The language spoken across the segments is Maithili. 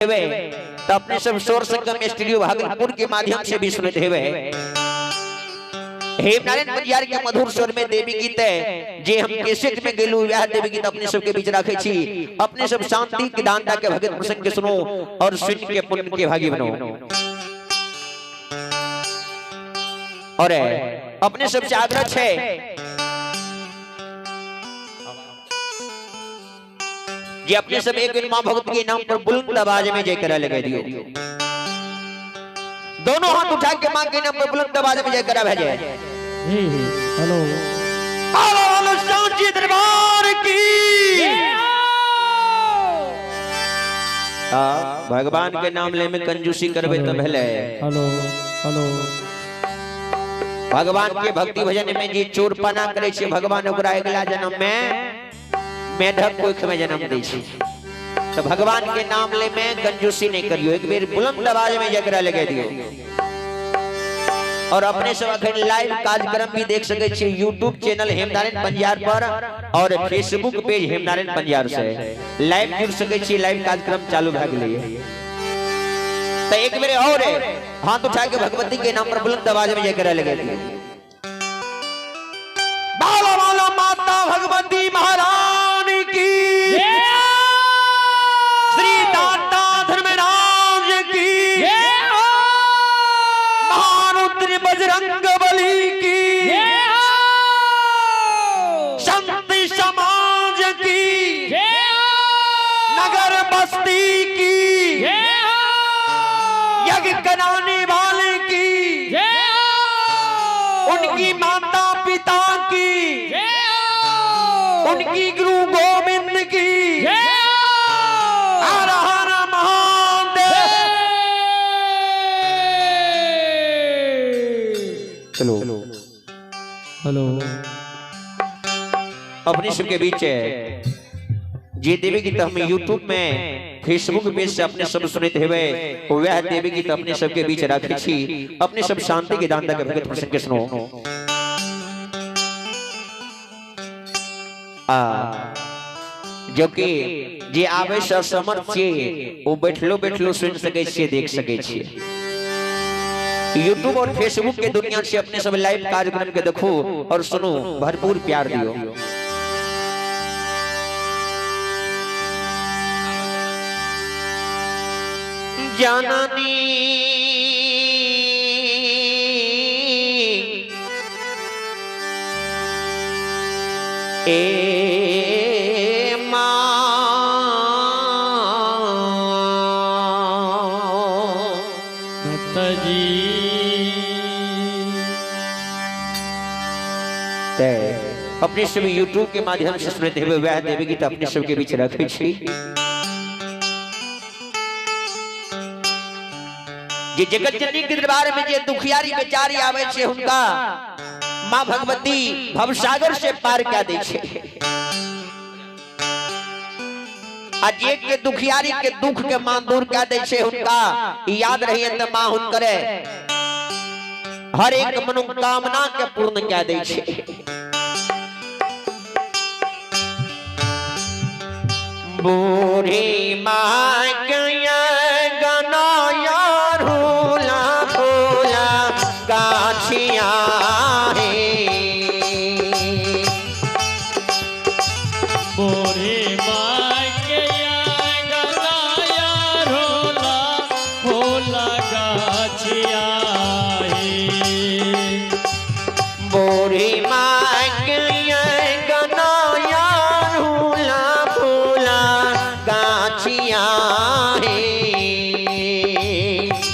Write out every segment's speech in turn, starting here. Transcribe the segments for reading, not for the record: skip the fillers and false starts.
हेबै तो अपने सब स्वर संगम स्टूडियो भागलपुर के माध्यम से भी सुनते हेबै। हेमनारायण पंजियार के मधुर स्वर में देवी गीत है जे हम कैसेट में गेलू, वह देवी गीत अपने सबके बीच रखे छी। अपने सब शांति के दानता के भगत प्रसंग के सुनो और सुन के पुण्य के भागी बनो। और अपने सबसे आग्रह है जे अपने सब एक दिन मां भगवती के नाम पर बुलंद आवाज में जय करा लगा दियो। दोनों हाथ उठा के मां के नाम पर बुलंद आवाज में जय करा भेजे। जी हेलो। बोलो सांची दरबार की। भगवान के नाम ले में कंजूसी करबे तो भेले। Hello hello. भगवान के भक्ति भजन में जी चोरपना करे छे, भगवान ओकरा अगला जन्म में मेढक कोख में जन्म दै छै। तो भगवान के नाम ले में कंजूसी नहीं करियो, एक बेर बुलंद आवाज में जकरा लगे दियो। और अपने सब अखन लाइव कार्यक्रम भी देख सके छी यूट्यूब चैनल हेमनारायण पंजियार पर और फेसबुक पेज हेमनारायण पंजियार से लाइव जुड़ सके छी। लाइव कार्यक्रम चालू भए गेलै। तो एक बेर और हाथ उठा के भगवती के नाम पर बुलंद आवाज में जयकारा लगे दियो। बाला बाला माता भगवती महारानी की, श्री दाता धर्मराज की, महारुद्र बजरंग बली की, संत समाज की, नगर बस्ती की, यज्ञ कराने वाले की, उनकी माता पिता की, उनकी गुरु गोविंद की, हर हर महादेव। चलो। हेलो। अपने सबके बीच है जे देवी गीत हम यूट्यूब में फेसबुक पेज से अपने सब सुनते हेबै, वह देवी गीत अपने सबके बीच रखे छी। अपने सब शांति के दान के भगत प्रसंग के सुनो। आ जो कि जे आवे से असमर्थ छियै ओ बैठलो बैठलो सुन सकै छियै, देख सकै छियै। यूट्यूब और फेसबुक के दुनिया से अपने सब लाइव कार्यक्रम के देखो और सुनो, भरपूर प्यार दियो। जननी ए मां दत्त जी। ते अपने सब यूट्यूब के माध्यम से सुनते हुए वह देवी गीत अपने सबके बीच रखे छी। जे जगत जननी के दरबार में जे दुखियारी बेचारी आवे छे, हुनका मां भगवती भवसागर से पार कए दै छे। आ जे के दुखियारी के दुख के मां दूर कए दै छे, हुनका याद रही त मां हुनकरे हर एक मनोकामना के पूर्ण कए दै छे। बूढ़ी मां के गना रूला फूला गाछिया हे, बूढ़ी माँ के आंगना रोला फूला गाछिया हे। बूढ़ी मां के गना रूला फूला गाछिया हे,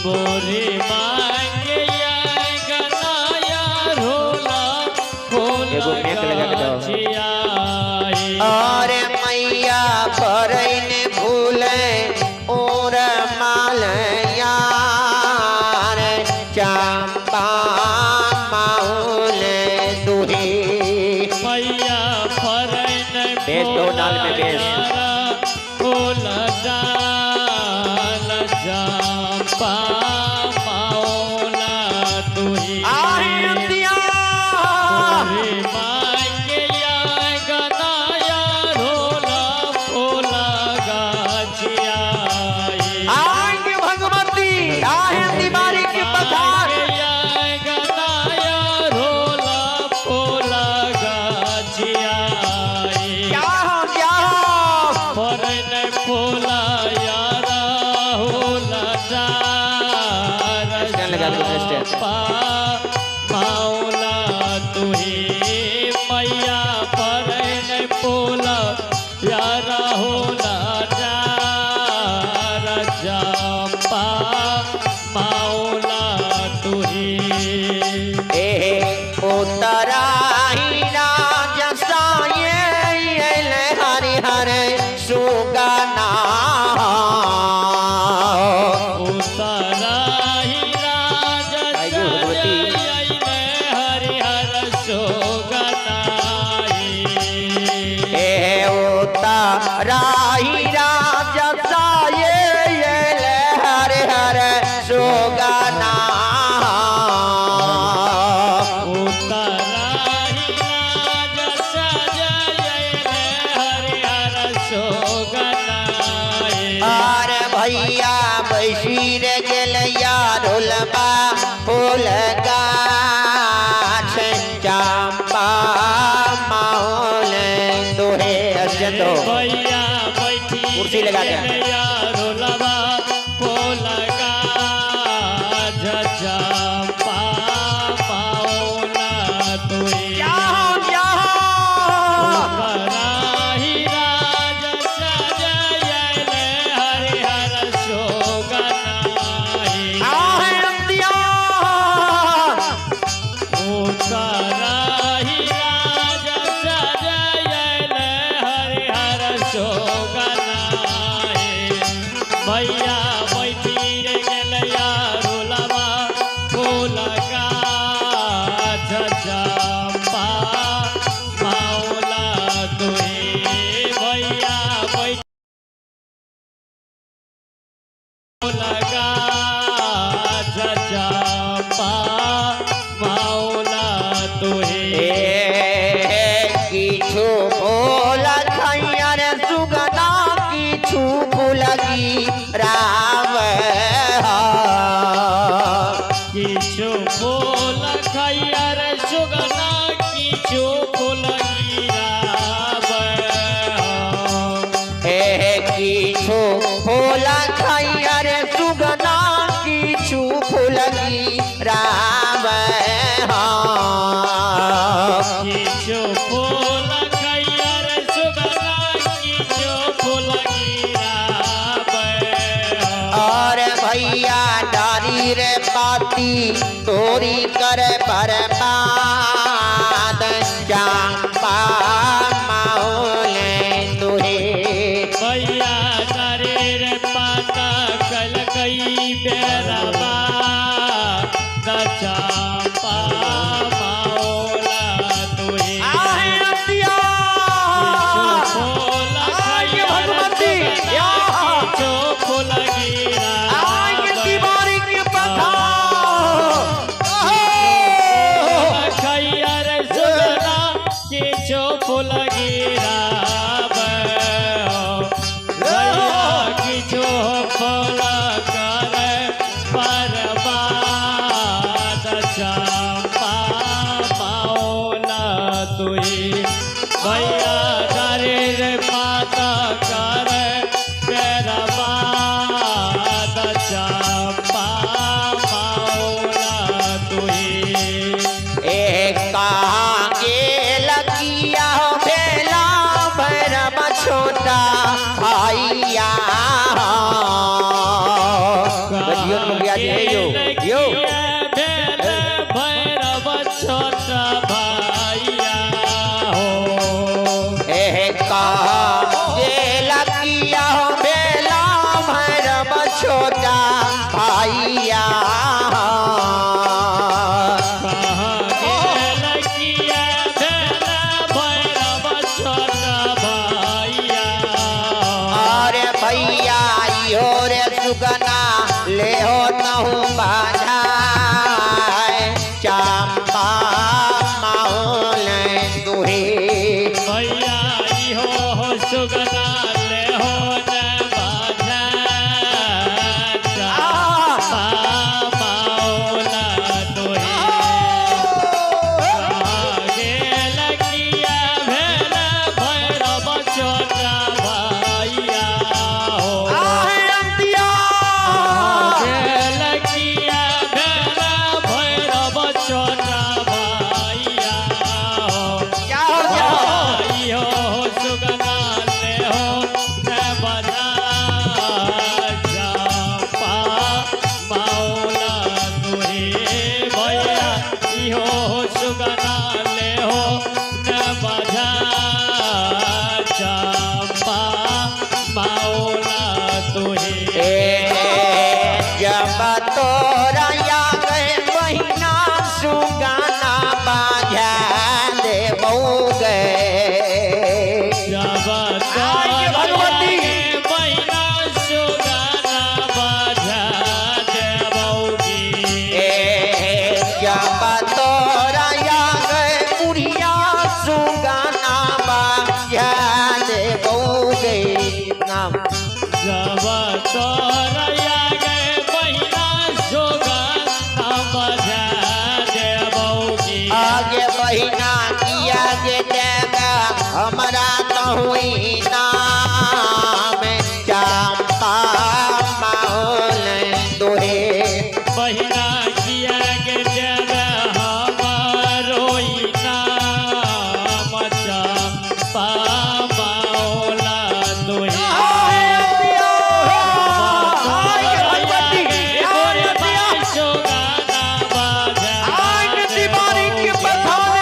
बूढ़ी माँ के आंगना रोला फूला एगो मेघ लगा के दो। गाछिया हे। और मैया परैन भूले और माल यार लगा के स्टेज। माओला तुहे मैया पर नहीं पोला यारा होला जा चंपा माओला तुहे। ए उतराही राजसाये हरि हर सुगना। उतराही आइयो भगवती। हरि हर सोगनाई। ए उतराही राजसाये हरि हर सुगना। उतराही हरि हर सोगनाई। आर भैया बैसी रे गेलैया ढोलबा फूल गाछ चंपा माहौल दोहे अत्यंत हो। भैया बैठी कुर्सी लगा के। रोलबा फूल गाछ चंपा माओला तुहे। जाओ जाओ। उतराही राज सजयल हरि हर सोगनाई। आहे रंदिया। उतराही राज सजयल हरि हर सोगनाई। भैया बैठी गेलैया रोलबा फूल गाछ चंपा माओला तुहे। भैया बैठी गाछ चंपा माओला तुहे। ए किछु फूल खैया रे सुगना किछु फूल राम। किछु फूल खैया रे सुगना किछु फूल गिराब। ए किछु फूल खैया रे सुगना किछु फूल राम। किछु फूल खैया रे सुगना किछु फूल गिराब। और भैया डारी रे पाती तोरी कर बर्बाद चंपा माहौल तुहे। भैया डरे रे पाता कल कई बेरबा चंपा माओला तुहे। आहे रतिया। फूल आगे भगवती, या। किछु फूल आगे गिराब। दीवारी के पथार। खैया रे सुगना किछु फूल गिराब। भैया किछु फूल कर बर्बाद चंपा माओला तुही। भैया डरे रे माता कर बर्बाद चंपा माओला तुही। ए कहाँ गेल किया भेला भैरव छोटा भैया। बजियो मुखिया जी हे यो यो। भैरव छोटा भैया हो। ए कहाँ गेल किया भेला भैरव छोटा भैया। कहाँ गेल किया भेल भैरव छोटा भैया। अरे भैया यो रे सुगना ले हो नहु बाधाय चंपा माहौल दुहे। भैया इहो हो सुगना ले हो न बाधा चंपा माओला तुहे। गेल किया भेल भैरव छोटा भैया हो। आहे रंतिया। गेल किया जब तोरा या गए बहिना सुगाना बाजा देबौ गे। जब आइए भगवती। बहिना सुगाना बाजा देबौगी। ए जब तोरा या गए बुढ़िया सुगाना बाजा देबौ गे नाम। जब तोरा गे बहिना सुगाना बाजा देबौगी। आगे बहिना किया गे देगा हमरा तो हुई नाम चंपा माहौल दोहे। बहिना किया गे देबे हमारो इनाम चंपा माओला दोहे।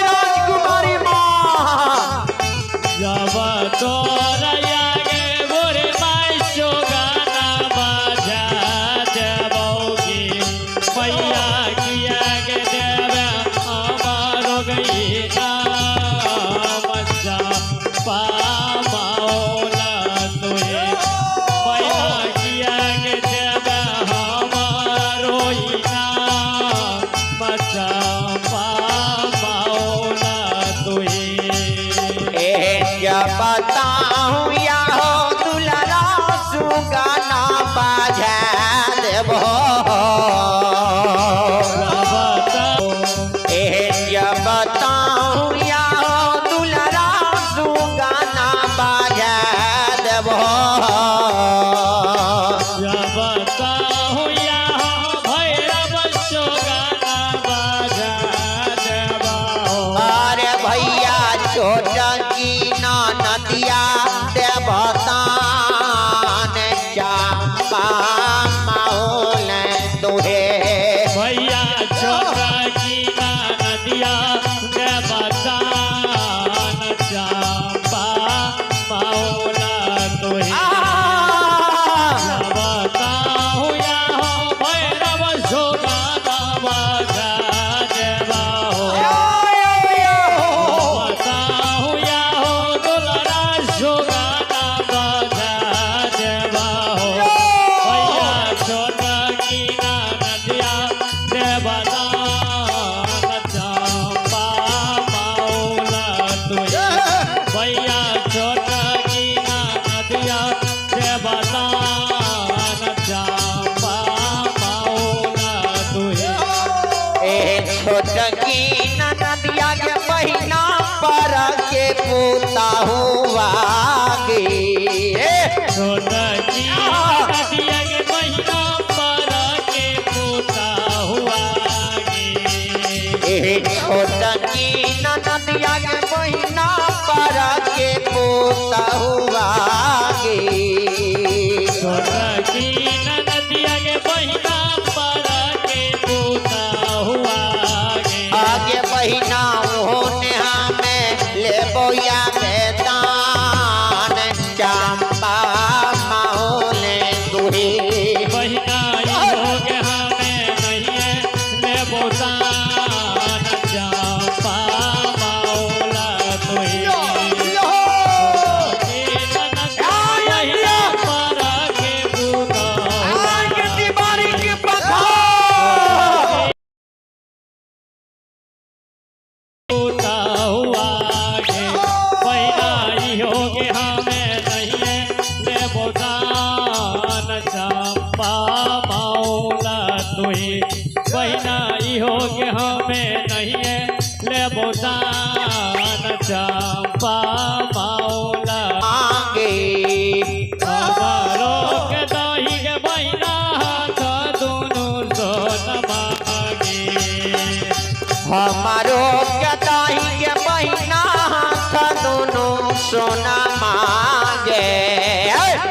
राजकुमारी माँ। जब तोरा गे मोरे माई सुगाना बाजा देबौगी। मैया किया गे देबे हमारो गई नाम चंपा माओला तुहे। मैया किया गे देबे हमारो नाम चंपा माओला तुहे। ए जब बताऊं या हो दुलरा सुगाना बाजा देबो। ए जब बताऊं या हो दुलरा सुगाना बाजा देबो। जब ताहु यहाँ भैरव सुगाना बाजा देबो। अरे भैया छोटा की नदिया देवतान चंपा माहौल दोहे। भैया छोटा की नदिया देवतान चंपा माओला तुहे। जब ताहु यहाँ भैरव सुगाना बाजा देबो। बताहु याहो दुलरा सुगाना बाजा देबो। भैया छोटा की नदिया देवदान चंपा माओला तुहे। भैया छोटा की नदिया देवदान चंपा माओला तुहे। ए छोटकी नदिया के बहिना पर के पोता हुआ गे। छोटा की नदिया के बहिना पर के पोता हुआ गे। ए छोटकी नदिया के बहिना पर के पोता हुआ गे। छोटा की नदिया के बहिना पर के पोता हुआ गे। आगे बहिना होने हमें ले बोया बेतान चंपा माहौल दुहे। बहिना योग हमें नहीं है ले बोतान चंपा माओला तुहे। बहिना पर के पोता हुआ पोता हुआ गे। बहिना योग हमें नहीं है ले बोतान चंपा माओला तुहे। बहिना योग हमें नहीं है ले बोतान चंपा माओला। आगे हमारो के दही के बहिना हाथ दुनू सोन मांगे। हमारो कताही के बहिना हाथ दोनों सोना मांगे।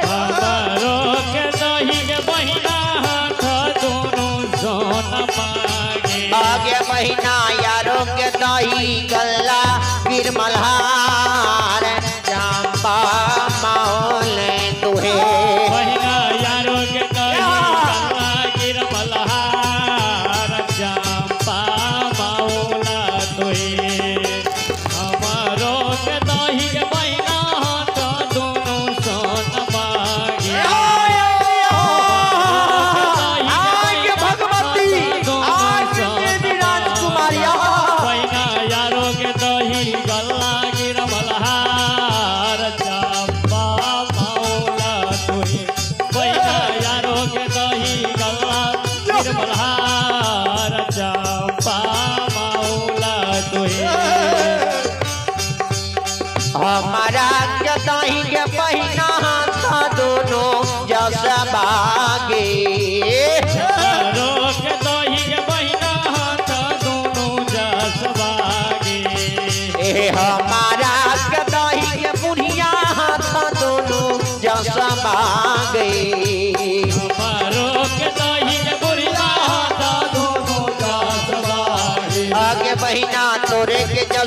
हमारो के दही के बहिना हाथ दुनू सोन मांगे। आगे बहिना यारो के दही गल्ला वीर मल्हार चंपा माहौल दुहे। बहिना यारो के दही गल्ला गिर मल्हार।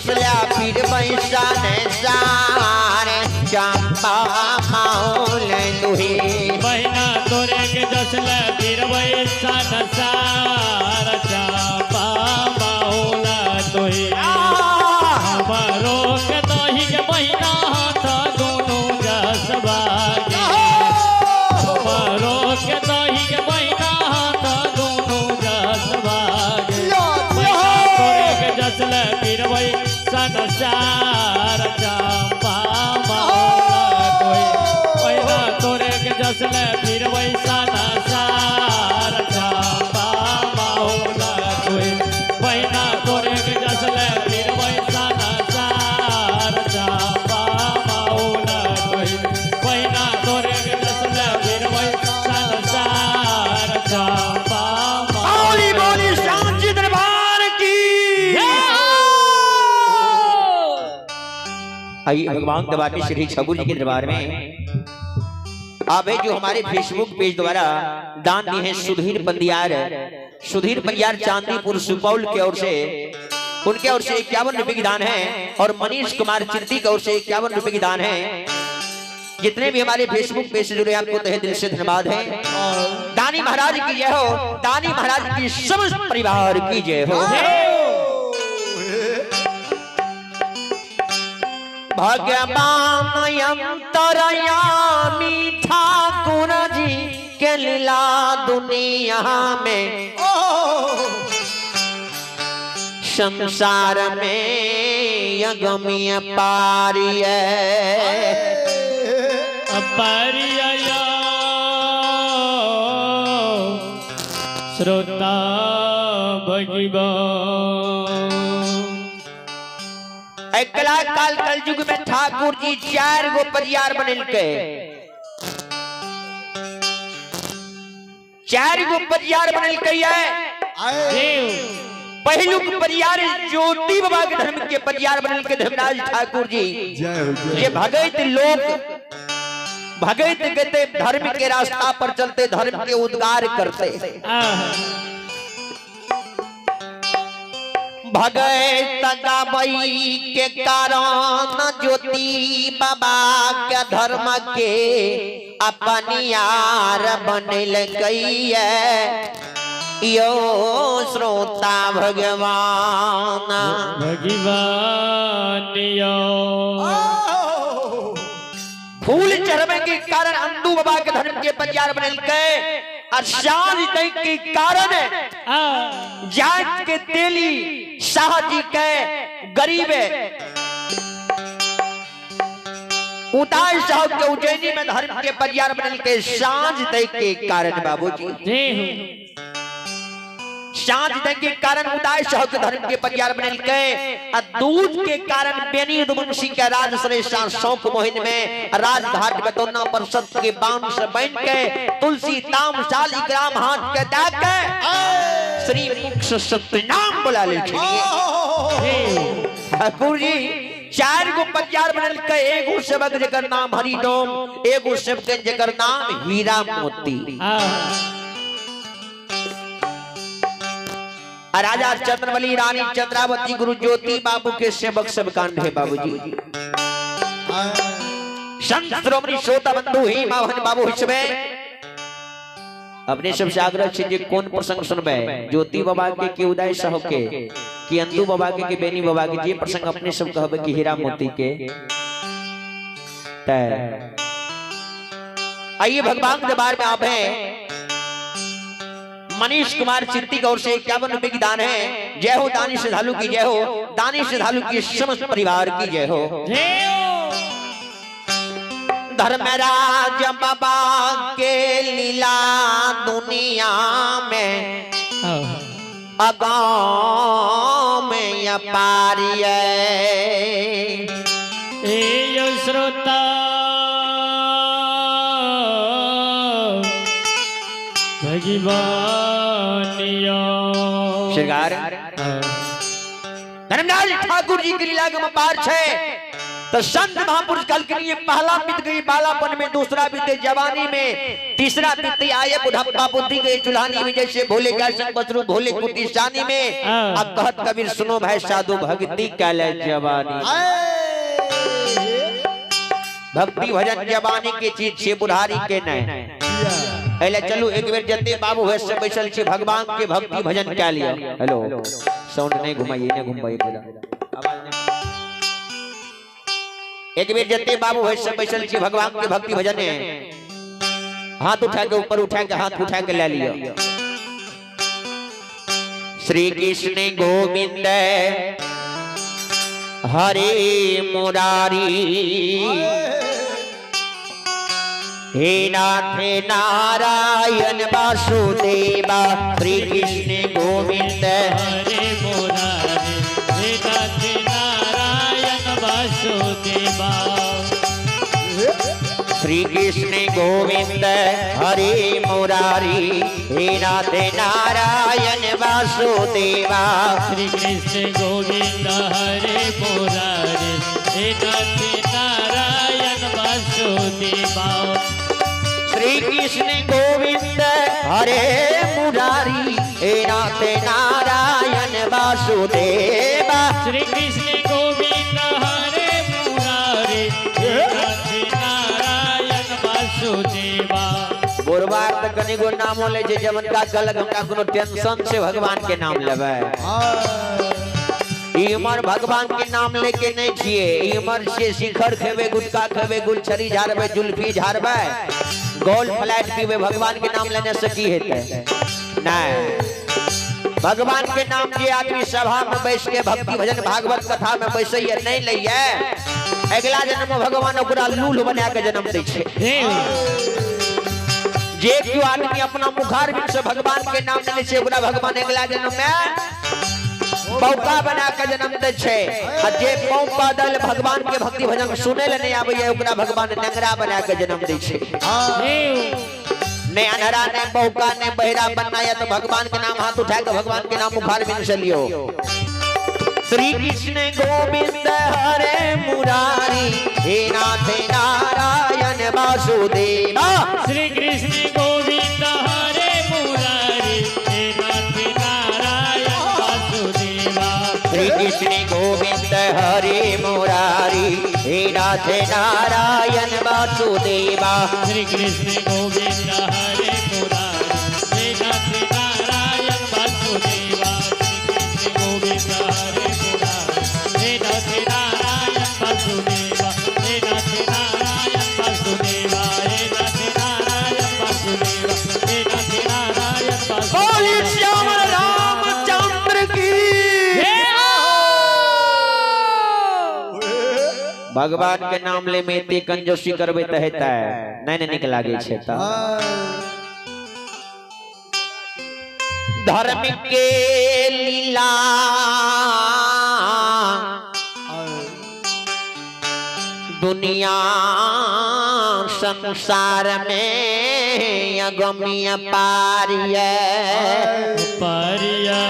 जसल्या पीर बैसा ने सार चंपा माहौल तुही। बहिना तोरे के जसले पीरवई संसार चंपा माहौल तुही। हमारो के दही के बहिना हाथ दोनों जसवा के। हमारो के दही के बहिना हाथ दोनों जसवा के। बहिना तोरे के जसले पीरवई संसार चंपा माहौल तुही। बहिना तोरे के जसले पीरवई संसार चंपा माहौल तुही। बहिना तोरे के जसले पीरवई संसार चंपा माहौल तुही। बहिना तोरे के जसले पीरवई संसार चंपा बोली बोली सांची दरबार की। आइए भगवान दरबार में श्री छगुर जी के दरबार में आप जो हमारे फेसबुक पेज द्वारा दान दिए हैं सुधीर पंदियार, सुधीर पंदियार चांदीपुर सुपौल के ओर से, उनके ओर से 51 रुपए की दान है। और मनीष कुमार चिंती की ओर से 51 रुपए की दान है। जितने भी हमारे फेसबुक पेज से जुड़े आपको तहे दिल से धन्यवाद है। दानी महाराज की जय हो, दानी महाराज की समस्त परिवार की जय हो। भगवान अंतरयामी ठाकुर जी के लीला दुनिया में संसार में अगम्य पारी है। अपरिया श्रोता भगवान। एकला काल कलयुग में ठाकुर जी 4 गो परियार बनल के, 4 गो परियार बनल के है। पहलुक परियार ज्योति बाबा के धर्म के परियार बनल के धर्मराज ठाकुर जी। ये भगत लोग भगत कहते धर्म के रास्ता पर चलते, धर्म के उद्गार करते। भगत गाबई के कारण ज्योति बाबा के धर्म के अपनियार बनल गई यो श्रोता भगवान भगवान यो। फूल चढ़वे के कारण अंदू बाबा के धर्म के परियार बनल के और साँझ दई के कारण जात के तेली शाह जी के गरीब उदाय साहब के उज्जैनी में धर्म के परियार बनल के साँझ दई के कारण बाबूजी। साँझ दई के कारण उदाय साहब के धर्म के परियार बनल के और दूध के कारण बेनी यदुवंशी के राज सरे शौक मोहिन में राजघाट बतौना पर सत्य के बाण से बन के तुलसी ताम साली ग्राम हाथ के दा के श्री मुख से सत्यनाम बोला ले। ठाकुर जी 4 गो परियार बनल के, एगो सेवक जकर नाम हरिडोम, एगो सेवक जकर नाम हीरा मोती। राजा चंद्रबली रानी चंद्रावती गुरु ज्योति बाबू के सेवक सब कांड है बाबूजी। संत श्रोमणी श्रोता बंधु ही माहन बाबू इसमें अपने सबसे आग्रह छे जे कौन प्रसंग सुनबे, ज्योति बाबा के कि उदय साहब के कि अंदू बाबा के कि बेनी बाबा के, जे प्रसंग अपने सब कहबे कि हीरा मोती के। आइए भगवान दरबार में आप हैं। मनीष कुमार चिंती की ओर से 51 रुपए की दान है। जय हो दानी श्रद्धालु की जय हो, दानी श्रद्धालु की समस्त परिवार की जय हो। धर्मराज बाबा के लीला दुनिया में अगाम अपार ए श्रोता भगवान श्रृंगार धर्मराज ठाकुर जी की लीला के अपार छे। तो तो संत महापुरुष कहलखिन ये पहला बीत गई बालापन में, दूसरा बीते जवानी में, तीसरा बीते आए बुढ़ापा बुद्धि गई चुल्हानी में, जैसे भोले का संग बसरू भोले कुटी सानी में। अब कहत कबीर सुनो भाई साधु भक्ति काले जवानी। भक्ति भजन जवानी के चीज छे, बुढ़ारी के नहीं। पहले चलू एक बेर जते बाबू है से बैसल छे भगवान के भक्ति भजन क्या लिया। हेलो साउंड नहीं घुमाइए, नहीं घुमाइए, एक बेर जते बाबू है से बैसल छे भगवान के भक्ति भजन है, हाथ उठा के ऊपर उठा के हाथ उठा के ले लियो। श्री कृष्ण गोविंद हरे मुरारी, हे नाथ नारायण वासुदेवा, श्री कृष्ण गोविंद हरे मुरारी, हे नाथ नारायण वासुदेवा। श्री कृष्ण गोविंद हरे मुरारी, हे नाथ नारायण वासुदेवा। श्री कृष्ण गोविंद हरे मुरारी, हे नाथ नारायण वासुदेवा। श्री कृष्ण गोविंद हरे मुरारी, हे नाथ नारायण वासुदेवा। श्री कृष्ण गोविंद हरे मुरारी, हे नाथ नारायण वासुदेवा। बोरबार त कनिगो नामो ले जे जमनका कहलक हमरा कोनो टेंशन से भगवान के नाम लेबै। ई उमर भगवान के नाम लेके नहीं छिए, ई उमर से शिखर खेबे, गुटखा खेबे, गुलछड़ी झाड़बे, जुल्फी झाड़बे, गोल्ड फ्लैट पीबे, भगवान के नाम लेने से की हेतै? नहीं। भगवान के नाम जे आदमी सभा में बैस के भक्ति भजन भागवत कथा में बैसैया नहीं लैया, अगला जन्म में भगवान ओकरा लूल बना के जन्म दै छै। जे क्यों आदमी अपना मुखार से भगवान के नाम लेने छै ओकरा भगवान अगला जन्म में बौका बना के जन्म दै छै। आ जे पाँव पैदल भगवान के भक्ति भजन सुने ले नहीं आबैया ओकरा भगवान नंगरा बना के जन्म दै छै। नहीं अनहरा नहीं बौका नहीं बहरा बनना है तो भगवान के नाम हाथ उठा के भगवान के नाम मुखार बिन से लियो। श्री कृष्ण गोविंद हरे मुरारी, हे नाथ नारायण वासुदेवा। श्री कृष्ण गोविंद हरे मुरारी, हे नाथ नारायण वासुदेवा। श्री कृष्ण गोविंद हरे मुरारी, हे नाथ नारायण वासुदेवा। श्री कृष्ण गोविंद हरे मुरारी, हे नाथ नारायण वासुदेवा। श्री कृष्ण गोविंद हरे मुरारी, हे नाथ नारायण वासुदेवा। हे नाथ नारायण वासुदेवा, हे नाथ नारायण वासुदेवा, हे नाथ नारायण वासुदेवा। बोलिए श्याम रामचंद्र की। भगवान के नाम ले में एते कंजूसी करबे त हेतै नहीं नहीं निक लागे छै त। धर्म के लीला दुनिया संसार में अगम्य पारिय परिया।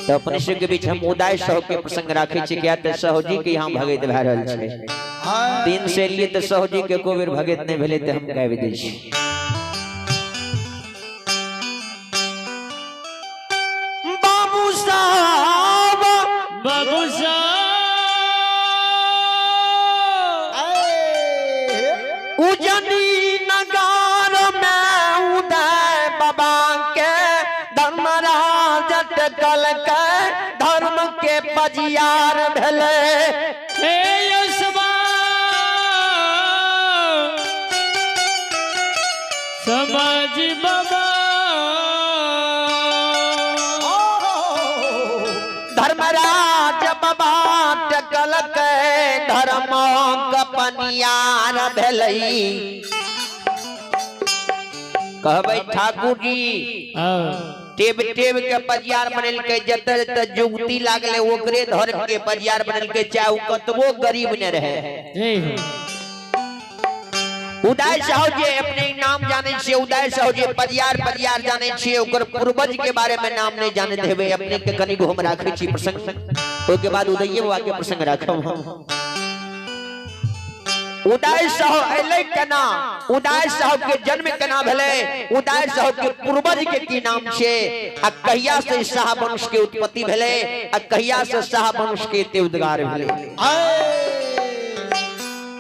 तो अपने सब के बीच हम उदय साहु के प्रसंग राखे छी, किया त साहु जी के यहाँ भगैत भए रहल छै। दिन से लिए त साहु जी के एको बेर भगैत नहीं भेलै त हम गाबि दै छी। बाबू साहब बाबू साहब उजनी नगर में उदय बाबा के धर्मराज अटकल के धर्म के पजियार भेलै। हे यसबा समाज बाबा धर्मराज बाबा अटकल के धर्म के पनियार भेलै। कहबै ठाकुर जी टेब टेब के पजियार बनेलकै, जतऽ जतऽ जुगती लागलै ओकरे धर्म के पजियार बनेलकै, चाहे ओ कतबो गरीब ने रहे। उदय साहु जे अपने नाम जाने छियै, उदय साहु जे पजियार पजियार जाने छियै, ओकर पूर्वज के बारे में नाम नहीं जानैत हेबै। अपने के कनिगो हम राखै छी प्रसंग। ओहिके बाद उदय बाबा के प्रसंग राखब हम। उदय साहु अयलै केना, उदय साहु के जन्म केना भेलै, उदय साहु के पूर्वज के की नाम छै, आ कहिया से शाह वंश के उत्पत्ति भेलै, आ कहिया से शाह वंश के एते उद्गार भेलै।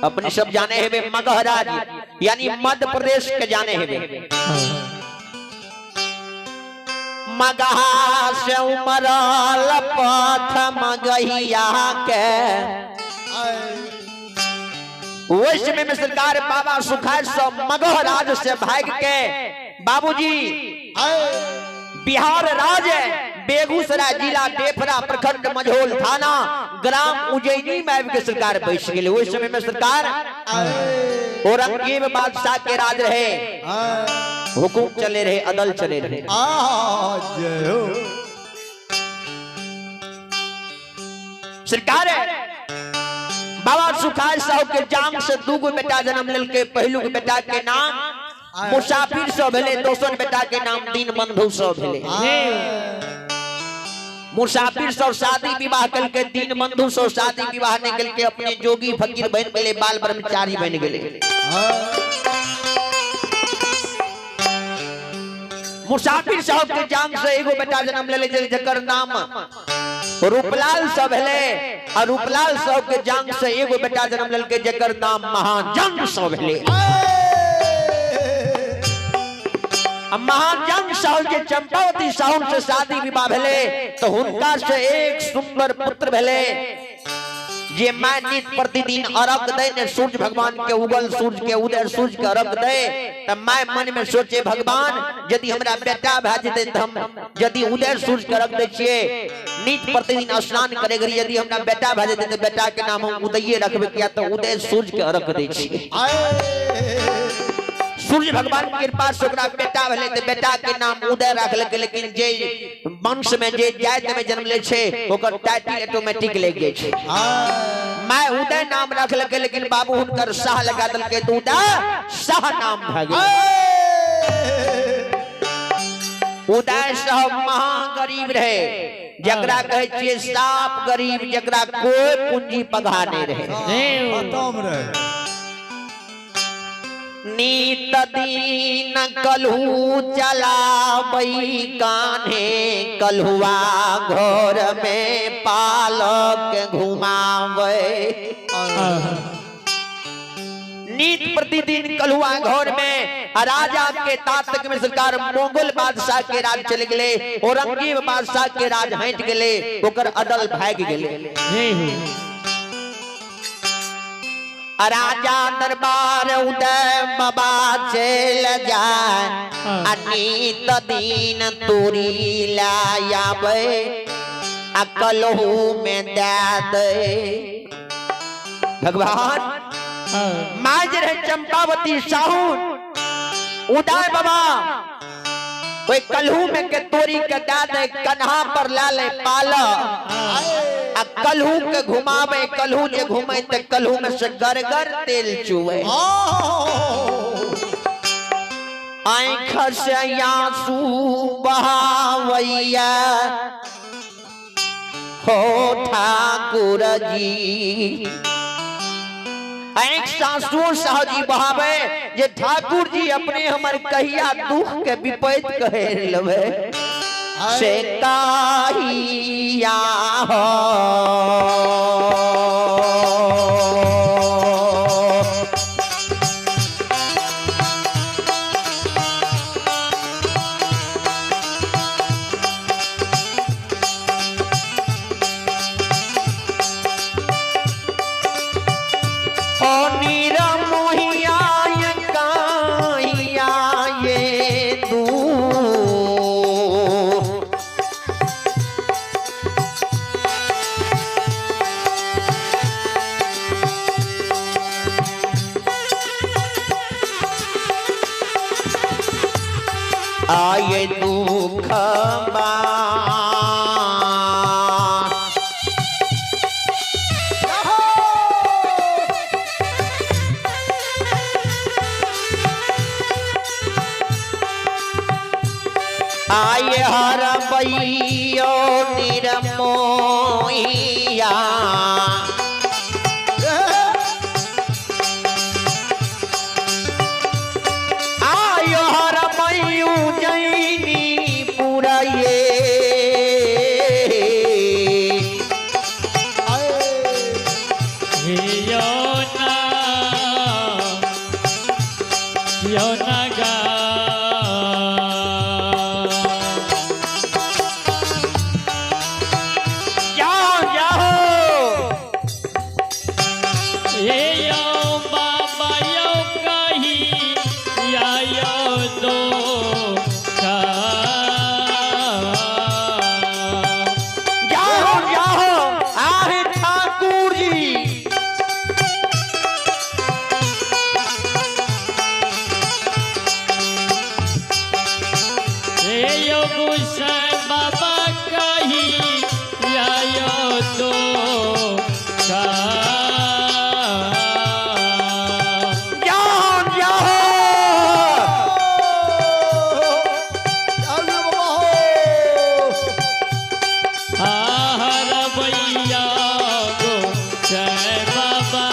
अपने सब जाने हेबे मगह राज यानी मध्य प्रदेश के जाने हेबे। मगहा से उमरल पथ मगहिया के। ओहि समय में सरकार बाबा सुखार से मगह राज से भाग के बाबूजी बिहार राज्य बेगूसराय जिला डेफरा प्रखंड मझोल थाना ग्राम उज्जैनी में आबि के सरकार बैस गेलै। ओहि समय में सरकार औरंगजेब बादशाह के राज रहे, हुकुम चले रहे, अदल चले रहे। सरकार बाबा सुखाय साहु के जांग से दूगो बेटा जन्म लेलकै। पहिलुक बेटा के नाम मुसाफिर सौ भेलै, दोसर बेटा के नाम दीन बंधु सौ भेलै। मुसाफिर सौ शादी विवाह कलके, दीन बंधु सौ शादी विवाह नहीं कलके, अपने जोगी फकीर बन गेलै, बाल ब्रह्मचारी बन गेलै। मुसाफिर साहब के जांग से एगो बेटा जन्म लेले जकर नाम रूपलाल साहब भेलै, और रूपलाल साहब के जांग से एगो बेटा जन्म लेलकै जकर नाम महाजन साहब भेलै। आ महाजन साहब के चंपावती साहब से शादी विवाह भेलै तो हुनका से एक सुंदर पुत्र भेलै जे मैं नित प्रतिदिन अर्घ दे ने सूर्य भगवान के उगल सूर्य के उदय सूर्य के अर्घ दे, त मैं मन में सोचे भगवान यदि हमरा बेटा भए जेतै त हम यदि उदय सूर्य के अर्घ दै छियै, नित प्रतिदिन स्नान करे घड़ी यदि हमरा बेटा भए जेतै त बेटा के नाम हम उदये रखबै, किया त उदय सूर्य के अर्घ दै छियै। सूर्य भगवान के कृपा से ओकरा बेटा भेलै त बेटा के नाम उदय राखलकै, लेकिन जे वंश में जे जाति में जन्म ले छै ओकर टाइटल ऑटोमेटिक लागि जाइ छै। My उदय नाम रखलकै, लेकिन बाबू हुनकर शाह लगा देलकै तऽ उदय शाह नाम भए गेल। उदय शाह महा गरीब रहे, जकरा कहै छियै साफ गरीब, जकरा कोई पूंजी पगहा नहीं रहे, खत्म रहे। नीत दीन कलहू चलाबै कान्हे कलहुआ घर में पालक घुमाबै। नीत प्रतिदिन कलहुआ घर में राजा के तातक में सरकार मोगल बादशाह के राज चले गेले, औरंगजेब बादशाह के राज हटि गेले, ओकर अदल भागि गेले। राजा दरबार उदय बाबा चल जाए, अनीत दिन तोरी लायाबे आ कलहू में दे दे। भगवान माँ जे रहे चंपावती साहू उदय बाबा ओई कलहू में के तोरी के दे दे, कन्हा पर ला ले पाल आ कलहू के घुमावे, कलहू जे घुमे ते कलहू में से गरगर तेल चुवे। आँख से आंसू बहावैया हो ठाकुर जी, आँख सासू साहजी बहावे जे ठाकुर जी अपने हमर कहिया दुख के विपैत कहे लेबै से कहिया हो। ओ नीरा मोहिया ये काहिया ये दू आये दुख बा। आये हर बैयो निरमोहिया मैया। आयो हर मयू जैनी पूरा ये। यो ना यो ना गा। जाओ जाओ। हे यो बाबा यो कही या यो दो का। जाओ जाओ आहे ठाकुर जी। हे यो गुसाई बाबा कही या यो दो का। जाओ जाओ। हर भैया गो जय बाबा।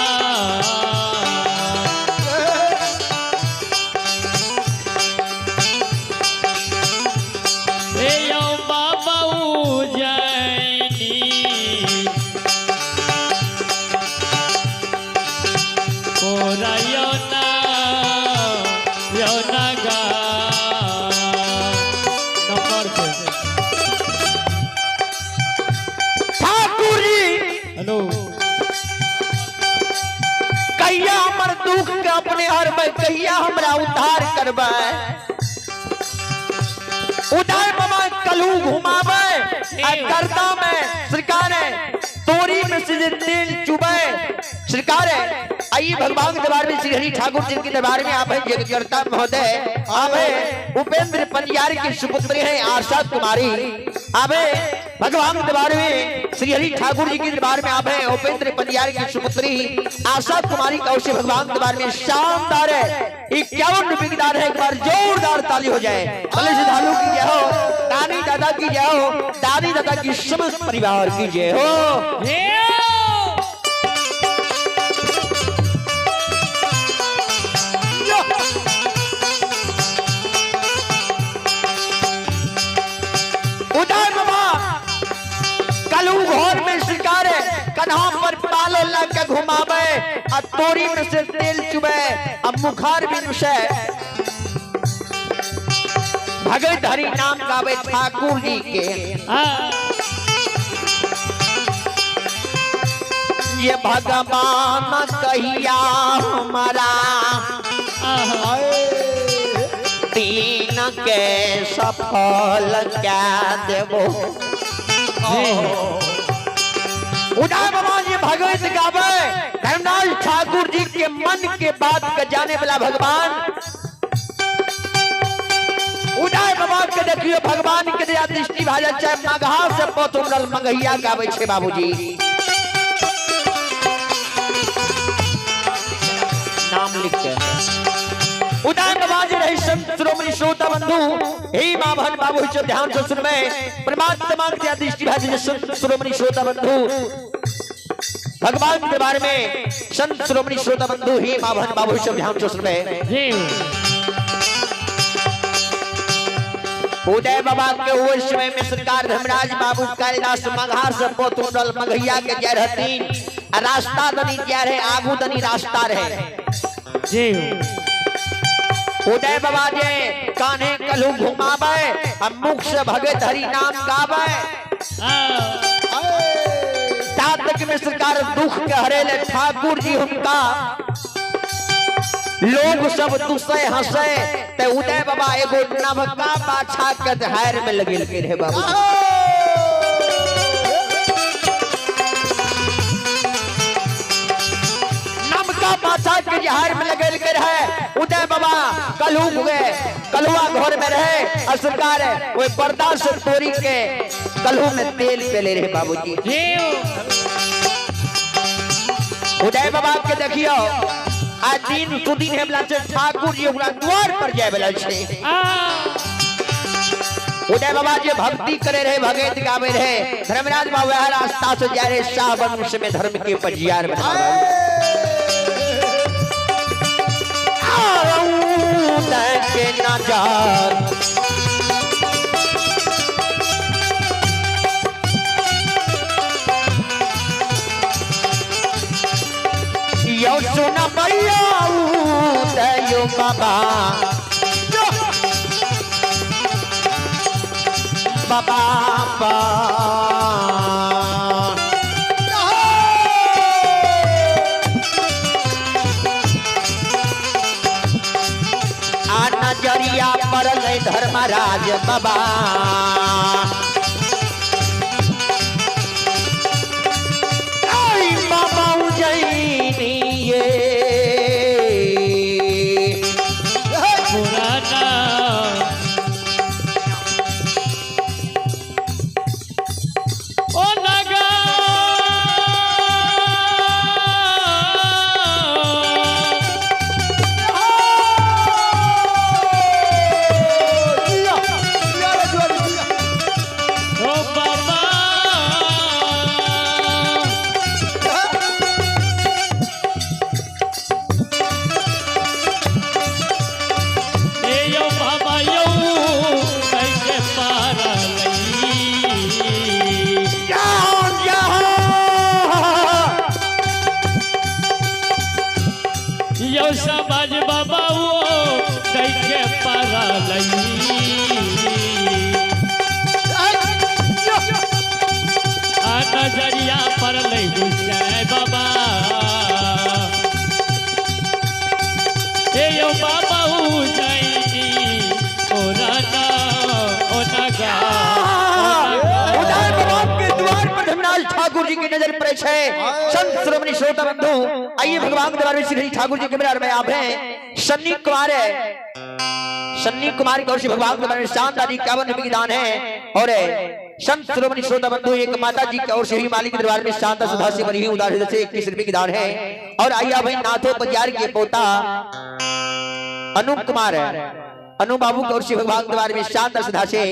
हे यो बाबा उज्जैनी कोरा यो ना यो ना गा। नंबर पे ठाकुर जी हेलो। कहिया हमर दुख के अपने हरबै, कहिया हमरा उद्धार करबै। उदय बाबा कलू घुमाबै आ गर्दा में सरकार तोरी में से जे तेल चुबै सरकार। आई भगवान के दरबार में श्री हरि ठाकुर जी के दरबार में आप हैं जगतकर्ता महोदय, आप हैं उपेंद्र पंजियार की सुपुत्री हैं आशा कुमारी। आप हैं भगवान के दरबार में श्री हरि ठाकुर जी के दरबार में आप हैं उपेंद्र पंजियार की सुपुत्री आशा कुमारी का उसे भगवान के दरबार में शानदार है 51 रुपए की दान है। एक बार जोरदार ताली हो जाए। भले श्रद्धालु की जय हो, दानी दादा की जय हो, दादी दादा की समस्त परिवार की जय हो। हे उदय बाबा कलू घर में शिकार है, कन्हा पर पालो लग के घुमावे आ तोरी में से तेल चुबे आ मुखार बिनु से भगत हरि नाम गावे ठाकुर जी के। ये भगवान कहिया हमारा दीन के सफल क्या देवो। उदय बाबा जी भगवत गावे धर्मराज ठाकुर जी के मन के बात के जाने वाला भगवान उदय बाबा के देखियो भगवान के दया दृष्टि भा जाय छै, मगहा से पोत उमड़ल मगहिया गावे छै बाबूजी। नाम लिख के उदय बाबा जी रही संत श्रोमणी श्रोता बंधु हे मां बहन बाबू सब ध्यान से सुनबे। परमात्मा के दया दृष्टि भा जाय संत श्रोमणी श्रोता बंधु भगवान के बारे में संत श्रोमणी श्रोता बंधु हे मां बहन बाबू सब ध्यान से सुनबे। उदय बाबा के उस समय में सरकार धर्मराज बाबू कालिदास मगहा से पोत उमड़ल मगहिया के जय रहतीन आ रास्ता दनी जय रहे आगू दनी रास्ता रहे। उदय बाबा जे कान्हे कलू घुमावे आ मुख से भगत हरि नाम गावे। तातक में सरकार दुख के हरेले ठाकुर जी उनका लोग सब दुसे हंसे ते उदय बाबा एगो नवका बाछा के हार में लगेल के रहे बाबू। नवका बाछा के हार में लगेल के रहे उदय बाबा कलू गए कलुआ घर में रहे और सरकार वो पर्दा से तोरी के कलू में तेल पे ले रहे बाबूजी। उदय बाबा के देखियो आ दिन सुदिन हेबला छै ठाकुर जी ओकरा द्वार पर जाय वाला छै। उदय बाबा जे भक्ति करे रहे, भगत गावे रहे, धर्मराज बाबा वह रास्ता से जा रहे, शाह वंश में धर्म के पजियार बना के नजार यो सुना भैया उदय बाबा बाबा बा आ नजरिया पड़ल धर्मराज बाबा आई बाबा उजैनी ये पुराना ओ नगा ओ बाबा ए यो बाबा यो कैसे पारा लई जाओ जाओ यो समाज बाबा वो कैसे पारा लई आ नजरिया पर लई हुसैन बाबा ए यो बाबा उजैनी ओ राना ओ नगा उदय बाबा के द्वार पर धर्मराज ठाकुर जी की नजर पड़े छे। संत श्रोमणी श्रोता बंधु, आइए भगवान के दरबार में श्री ठाकुर जी के दरबार में आप हैं। सन्नी कुमार है, सन्नी कुमार की ओर से भगवान के दरबार में शानदार 51 रुपए की दान है। और संत श्रोमणी श्रोता बंधु, एक माता जी की ओर से ही मालिक के दरबार में शानदार सुधा से बनी हुई उदार हृदय से 21 रुपए की दान है। और आइए भाई नाथो बाजार के पोता अनूप कुमार है, अनु बाबू की ओर से भगवान के दरबार में शानदार सुधा से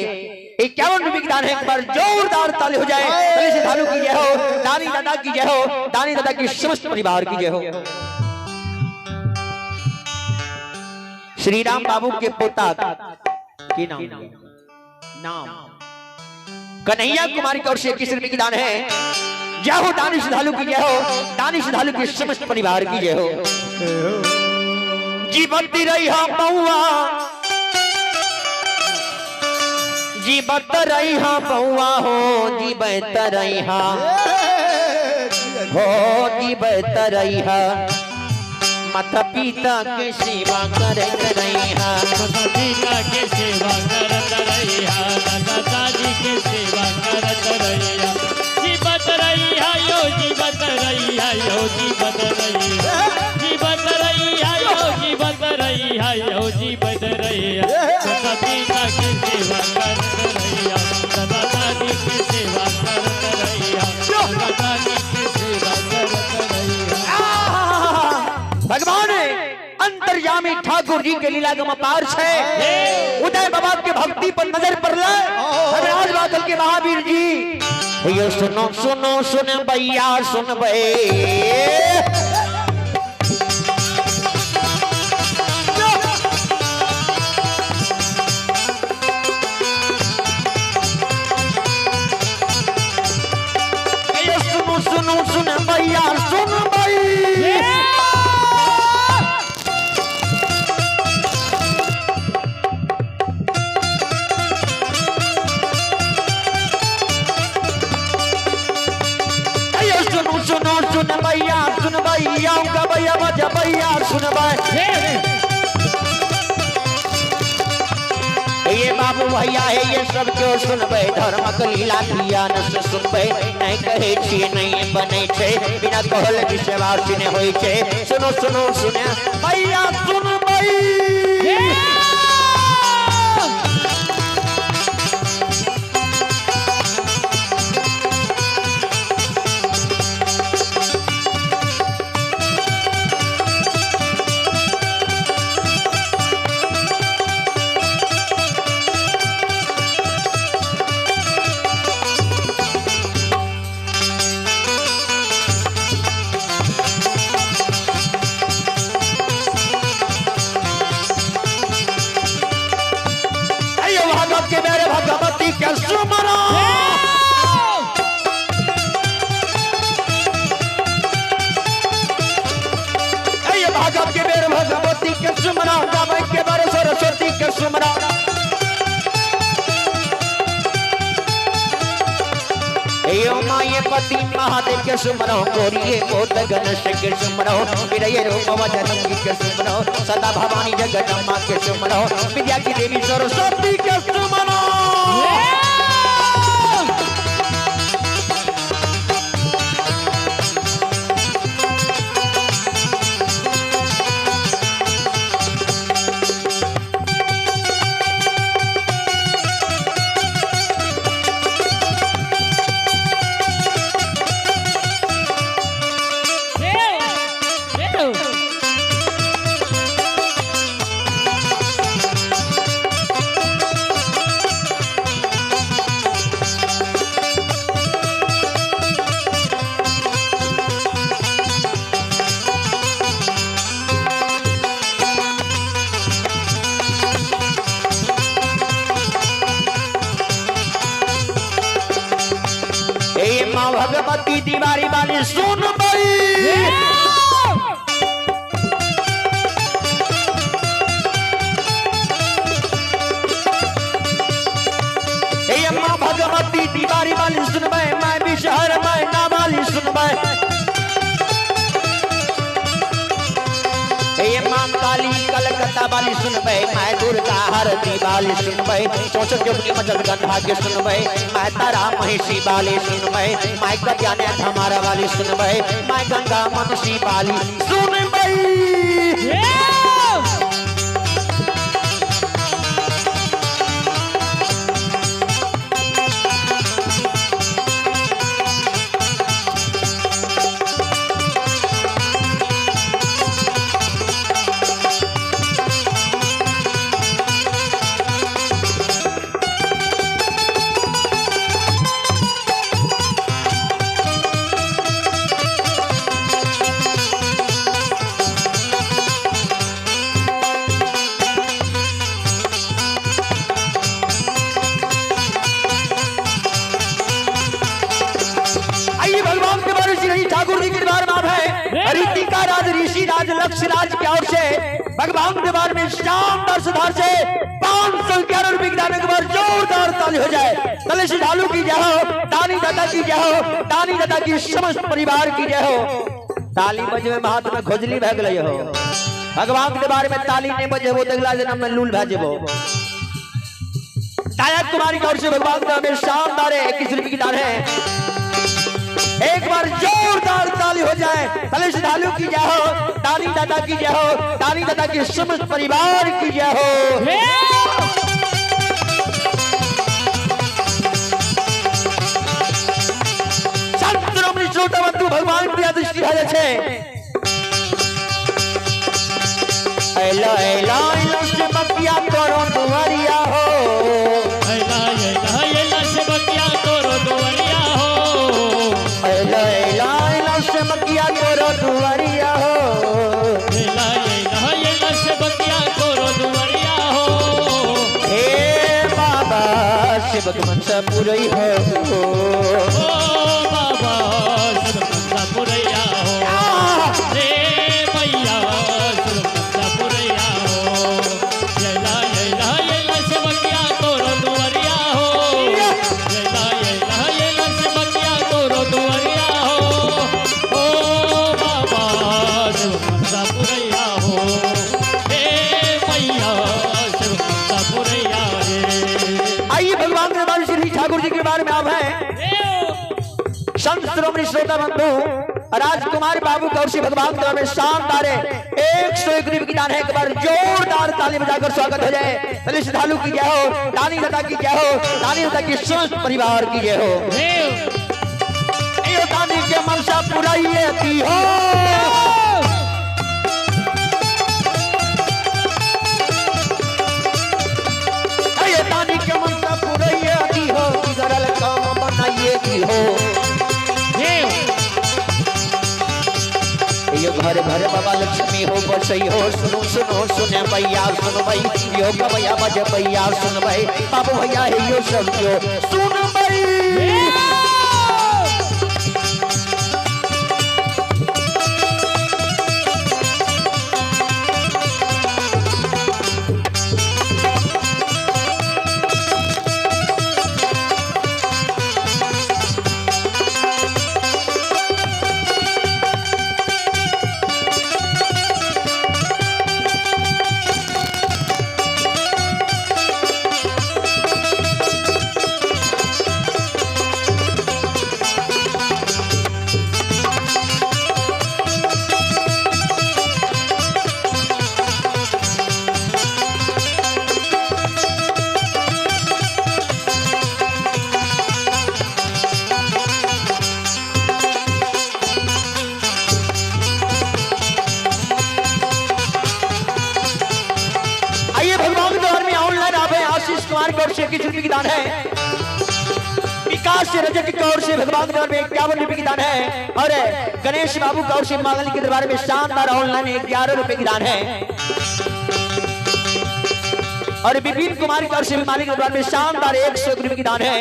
51 रुपए की दान है। एक बार जोरदार ताली हो जाए। ताली से धालू की जय हो, दानी दादा की जय हो, दानी दादा की समस्त परिवार की जय हो। श्री राम बाबू के पोता की नाम नाम कन्हैया कुमार की ओर से 21 रुपए की दान है। जय हो दानी श्रद्धालु की जय हो, दानी श्रद्धालु के समस्त परिवार की जय हो। जीवंत रही बउआ, जीवत रही बउआ हो, जीवत रही हो, जीवत रही माता पिता के सेवा करत रही। माता पिता के सेवा करत रहिया, दादा दादी के सेवा करत रहिया, जीवत रहिया यो जीवत रहिया यो जीवत रहिया, जीवत रहिया यो जीवत रहिया यो जीवत रहिया, माता पिता के सेवा करत रहिया, दादा दादी के सेवा करत रहिया, दादा दादी के सेवा करत रहिया। भगवान अंतर्यामी ठाकुर जी के लीला गम अपार छे। उदय बाबा के भक्ति पर नजर पड़ल धर्मराज बादल के महावीर जी ये सुनो सुनो सुन भैया सुन बे। ये सुनो सुनो सुन भैया सुन बे। सुनो सुनो सुन भैया सुन भैया का भैया बजा भैया सुन भाई। ये बाबू भैया है ये सब क्यों सुनबे, धर्मक लीला किया न से सुनबे, नहीं कहे छिए नहीं बने छे, बिना कहल विश्वास ने होई छे। सुनो सुनो सुन भैया सुन भई। भागवत के बेर भगवती के सुमरो। भागवत के बेर भगवती के सुमरो, गावे के बेर सरस्वती के सुमरो। यो माये पति महादेव के सुमरो, गोरिये गोद गणेश के सुमरो, विरये रूप बजरंगी के सुमरो, सदा भवानी जगदम्बा के सुमरो, विद्या की देवी सरस्वती के सुमरो। भगवती दीवारी वाली सुन बई। अम्मा भगवती दीवारी वाली सुनबै, मैं विषहर मैं ना वाली सुनबै। मां काली कलकत्ता वाली सुनबै, मैं दुर्गा हरती वाली सुनबै, चौसठ जोगनी मचल गंधा के सुनबै, मैं तारा महिषी वाली सुनबै, मैं कल्याण धमारा वाली सुनबै, मैं गंगा मनुषी वाली सुनबै। ठाकुर जी के दरबार में है रीतिका राज ऋषि राज लक्ष्य राज की ओर से भगवान दरबार में शानदार सुधार से 511 रुपए की दान एक बार जोरदार ताली हो जाए। तले श्रद्धालु की जय हो, दानी दाता की जय हो, दानी दाता की समस्त परिवार की जय हो। ताली बजवे में हाथ में खोजली भग गई हो। भगवान के दरबार में ताली नहीं बजेबो तो अगला जन्म में लूल भजेबो। दाया कुमारी की ओर से भगवान दरबार में शानदार 21 रुपए की दान है। एक बार जोरदार ताली हो जाए। तले श्रद्धालु की जय हो, दानी दादा की जय हो, दानी दादा की समस्त परिवार की जय हो। संत रमणी श्रोता बंधु भगवान प्रिया दृष्टि भए छै। ऐला ऐला ऐला सेवकिया तोरो दुआरिया हो, ऐला ऐला ऐला सेवकिया तोरो दुआरिया हो, ऐला ऐला ऐला सेवकिया तोरो दुआरिया हो, ऐला ऐला ऐला सेवकिया तोरो दुआरिया हो। हे बाबा सेवक मनसा पुरई हो, ओ बाबा सेवक मनसा पुरैया हो, हे मैया सेवक मनसा पुरैया हो, ऐला ऐला ऐला सेवकिया तोरो दुआरिया हो, ऐला ऐला ऐला सेवकिया तोरो दुआरिया हो, ओ बाबा सेवक मनसा पुरैया हो, हे मैया सेवक मनसा पुरैया रे। आइए भगवान के श्री ठाकुर जी के बारे में आप हैं संत श्रोमणी श्रोता बंधु राजकुमार बाबू गौर से भगवान के में शानदार 101 रुपए की दान है। एक बार जोरदार ताली बजाकर स्वागत हो जाए। पहले श्रद्धालु की जय हो, दानी दाता की जय हो, दानी दाता की समस्त परिवार की जय हो। यो दानी के मनसा पुराइए की हो। ये दानी के मनसा पुराइए की हो, बिगड़ल काम बनाइए की हो। ये घर घर घर बाबा लक्ष्मी हो बसई हो। सुनो सुनो सुने भैया सुन भाई, यो गवैया बजबैया सुन भाई, बाबू भैया हे यो सब क्यों सुन भाई। आशीष कुमार की ओर से 21 रुपए की दान है। विकास रजक की ओर से भगवान के दरबार में 51 रुपए की दान है। और गणेश बाबू की ओर से मांगल के दरबार में शानदार ऑनलाइन 11 रुपए की दान है। और विपिन कुमार की ओर से मालिक के दरबार में शानदार 101 रुपए की दान है।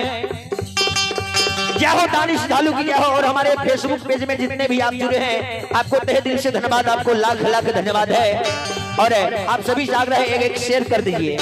जय हो दानिश श्रद्धालु की जय हो। और हमारे फेसबुक पेज में जितने भी आप जुड़े हैं आपको तहे दिल से धन्यवाद, आपको लाख लाख धन्यवाद है। और आप सभी जाग रहे एक एक शेयर कर दीजिए।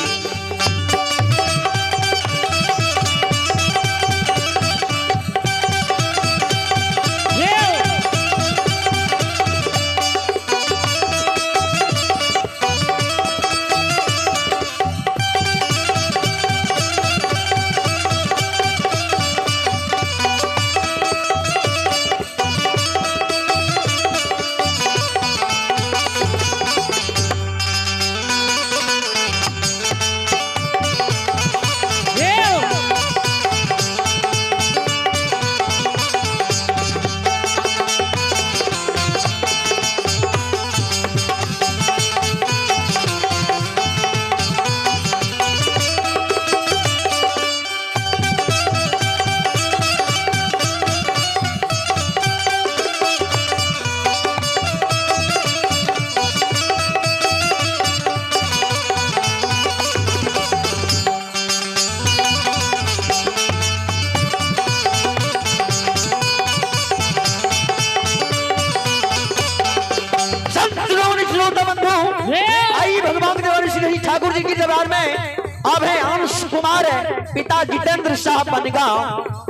आई भगवान के श्री ठाकुर जी की दरबार में अब है अंश कुमार पिता जितेंद्र शाह बनगांव।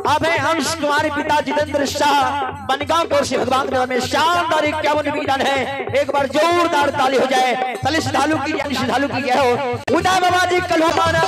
अब है अंश कुमार पिता जितेंद्र शाह बनगांव की ओर से भगवान के दरबार में शानदार 51 रुपए दान है। एक बार जोरदार ताली हो जाए। श्रद्धालु की जय हो। उदय बाबा जी कलहुमाना।